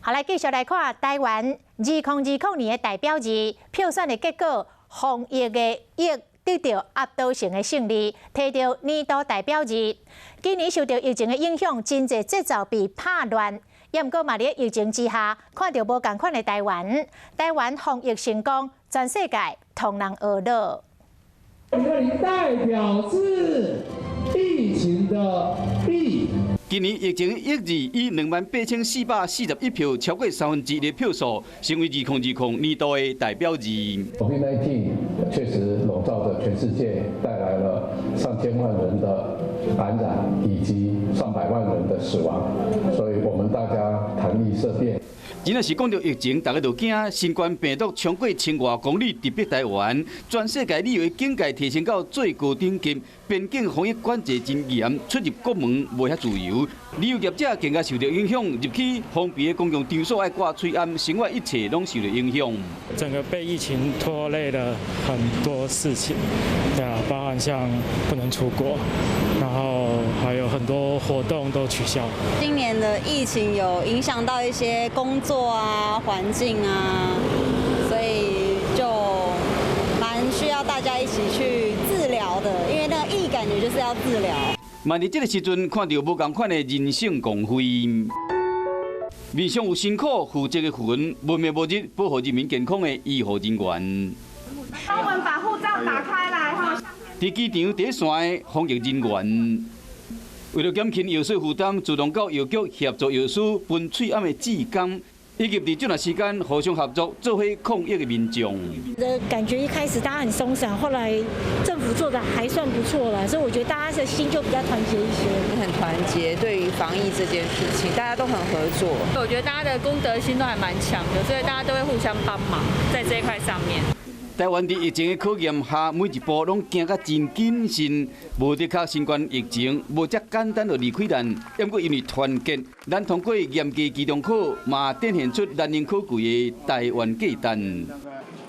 好，來繼續來看台灣2020年的代表字票選的結果，防疫的疫得到壓倒性的勝利，提著年度代表字。今年受著疫情的影響，真濟節奏被拍亂。也毋過嘛，佇疫情之下，看著無仝款的台灣，台灣防疫成功，全世界予人學樂。代表字疫情的疫。今年疫情疫字以28,441票，超過1/3的票數，成為2020年度的代表字。 COVID-19 確實籠罩着全世界，帶來了上千萬人的感染以及上百萬人的死亡，所以我們大家談疫色變。真正是講著疫情，大家就驚新冠病毒衝過千外公里直逼台灣，全世界旅遊警戒提升到最高等級，邊境防疫管制真嚴，出入國門無遐自由，旅遊業者更加受著影響，入去封閉的公共場所愛掛喙罨，生活一切攏受著影響。整個被疫情拖累了很多事情，對啊，包含像不能出國，然後還有很多活動都取消。今年的疫情有影響到一些工作啊、環境啊，所以就蠻需要大家一起去治療的，因為那個疫感覺就是要治療。嘛佇這個時陣，看著無仝款的人性光輝，面上有辛苦負責的魂，無滅無日保護人民健康的醫護人員。幫我們把護照打開來哈。佇機場第一線的防疫人員，為著減輕藥師負擔，自動到藥局協助藥師分喙罨的志工，以及佇這段時間互相合作做伙抗疫的民眾。的感覺一開始大家很鬆散，後來政府做的還算不錯啦，所以我覺得大家的心就比較團結一些。很團結，對於防疫這件事情，大家都很合作。我覺得大家的公德心都還蠻強的，所以大家都會互相幫忙在這一塊上面。台灣佇疫情的考驗下，每一步攏行甲真謹慎，無的確新冠疫情無遮簡單就離開咱。毋過因為團結，咱通過嚴格期中考，嘛展現出難能可貴的台灣價值。